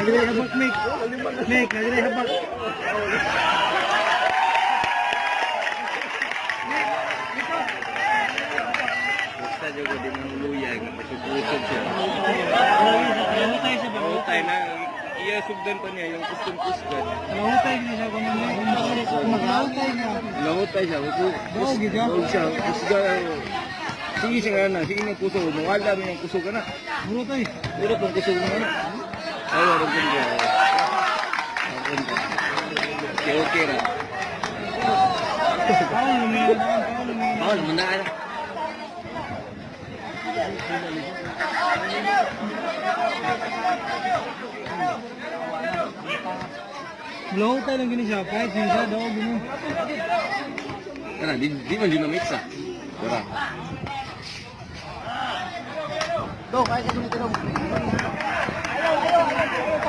Nagdiri habak, Mick. Mick, nagdiri habak. Basta jogo di mangluyag, napasugusog siya. Nahutay siya ba? Mahutay na, iya sugdan pa niya yung custom kusgan. Nahutay niya siya kung ano. Nahutay niya. Nahutay siya, Daog gyud siya. Daog siya, kusga. Sige siya nga na, sige nga kusog, mawala mo yung kusog ka na. Murot oy. Murot ang kusog mo na. Ay, warang kundi. Warang kundi. Okay, okay ra. Paul lumiyan na. Paul lumiyan. Paul, muna ka na. Nahutay lang gini siya. Kahit siya siya, daog mo. Tara, di man dynamic sa. Tara. Do, kaya sa gunit dong.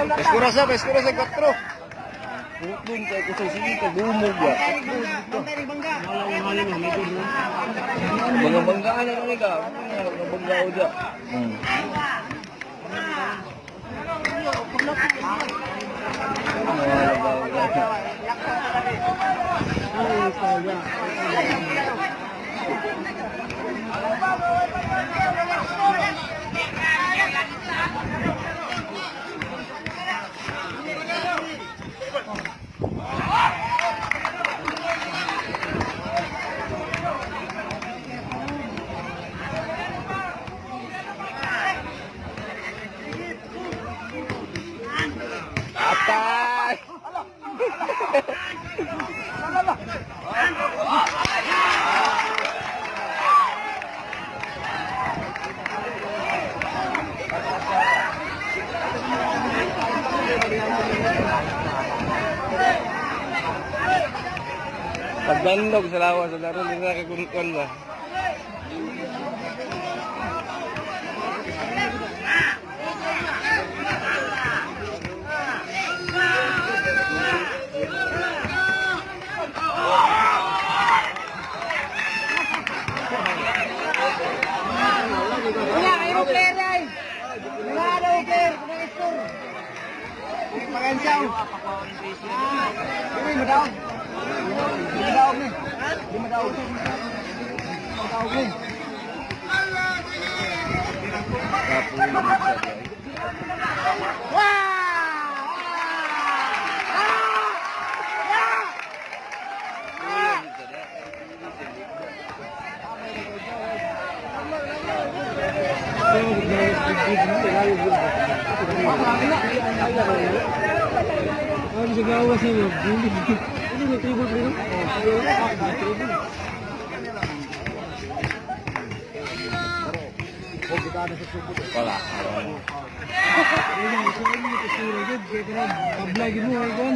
Peskura sa 4. Putlong kay kusog sige ka gumog ba. Mga banggaan na ni ka. Mga banggao dya. Mga bangga. Atay! Paglandog sa lawa sa laro, hindi na kakunkun ba? Wala kayo player ay. Wala daw player, kunang score. Pagansaw. Dili madaog. Di madaog ni. Di madaog. Madaog ni. Kapoy na siya. Ano sa gawas niya? Hindi hindi may tribal pre. Oh, tribal. Wala. Tabla gid mo ay kon.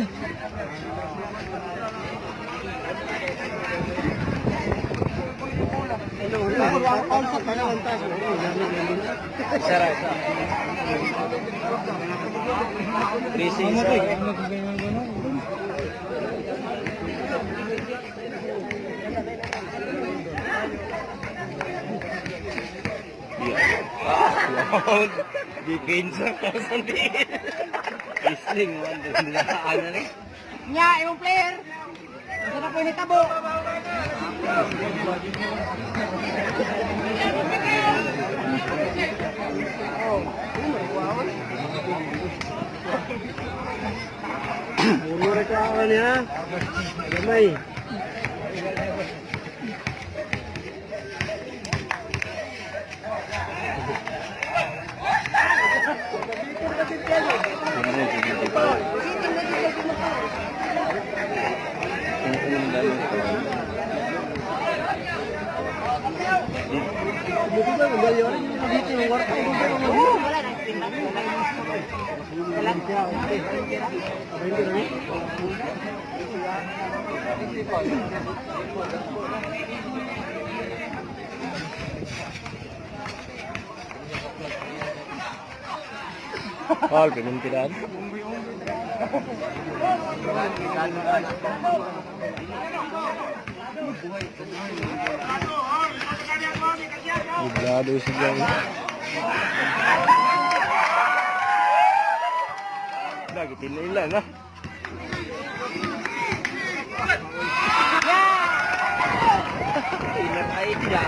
Sara, isa. Tracing Amo isa. tay, amo kay mga kono. Depensa ka sa diin. Isling, man. Ano ni? Nya, imong player. Unsa na po ni tabo? Mura ka niya. Gamay. Oo, wala na. Wala. Paul, pinuntilan. Librado siya. Lagi tinila na. Inaray siya.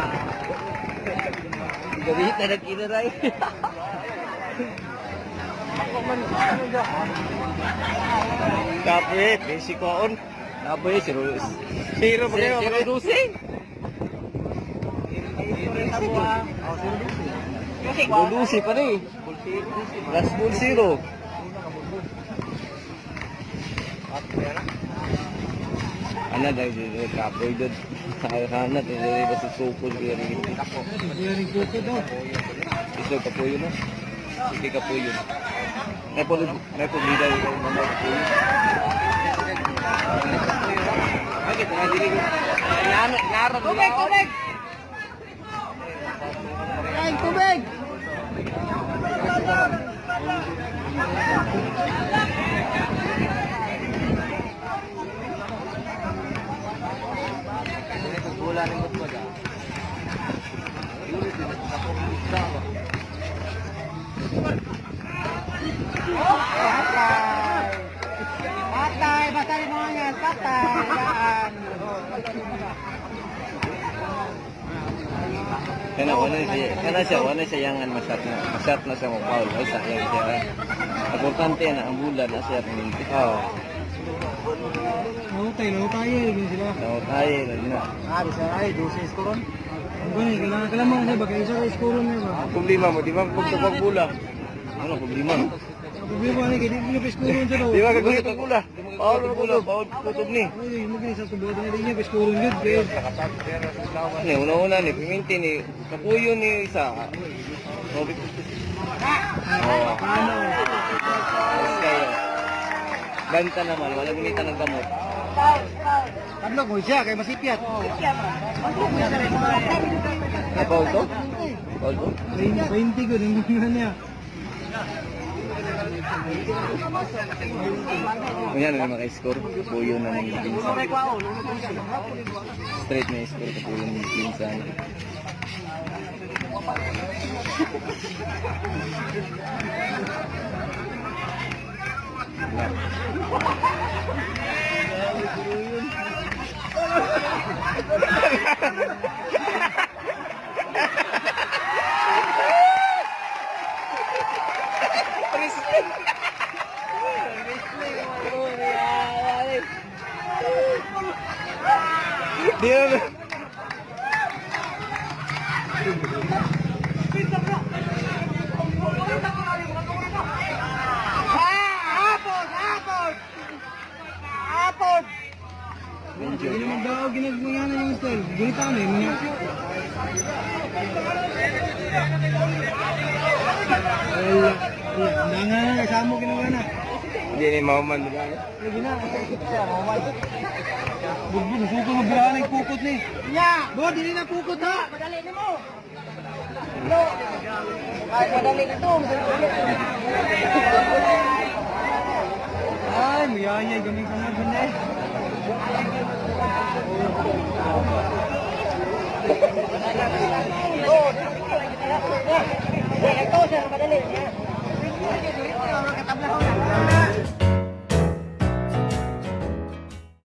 Gabi na nag-inaray. Kape, basic kwaon. Kape, zero. Zero pa kayo. Zero dose. Zero dose pa rin. Last ball zero. Ana dahil dito kapoy doon. Hanat, hindi ba sa sukol kaya rin. Wala rin kukot oh. Iso kapuyo no? Sige kapuyo. May po may po bida yung mga kapuyo. Bakit na dili ko? Naro Tubig, tubig! Ay, tubig! Bola ng mutmod. Patay! Patay! Basta rin mga yan. Patay! Daan! Kana wala siya, kana siya wala siya yangan masat na. Masat na siya mo foul. Ay sayang siya. Importante na ang bola na siya minti. Oo. Nautay, nautay eh. Ganyan sila. Nautay lagi na. Ah, bisa ay, 12 score ron. Ang gani, kailangan kailangan siya ba? Kaya isa ka iskoro niya ba? Ang problema mo, di ba pagtubag bola? Ano problema? Ang problema niya, kaya di mo na pa-iskoro siya daw. Di ba kagulit ang bola? Paul bola, paul kutob ni. Ay, mo gani sa tubo, di niya pa-iskoro yun. Kaya, Ni una-una ni piminti ni kapuyo ni isa. Oh. ano? Ayos kayo. Banta naman, wala gunitan ng gamot. Tablo ko siya, kay masipyat. Ay, foul to? Foul to? 20 ko, yung mga niya. Kunya na naman score kapuyo na ng pinsan. Straight na score kapuyo ng pinsan. Di na. Ah, hapon, hapon! Hapon! Hindi naman daw, ginagawa na yung style. Ganito ano eh, mga... Wala, wala. Nga na, kasama mo ginawa na. Hindi ni mauman, di ba? Lagi na. Bugbog, suko mo birahan ay kukot ni. Nya! Bo, dili na kukot ha. Madali na mo! No! Ay, madali na to. Ay, muyayay, gamay ka nga dun eh. Ito, sir, madali.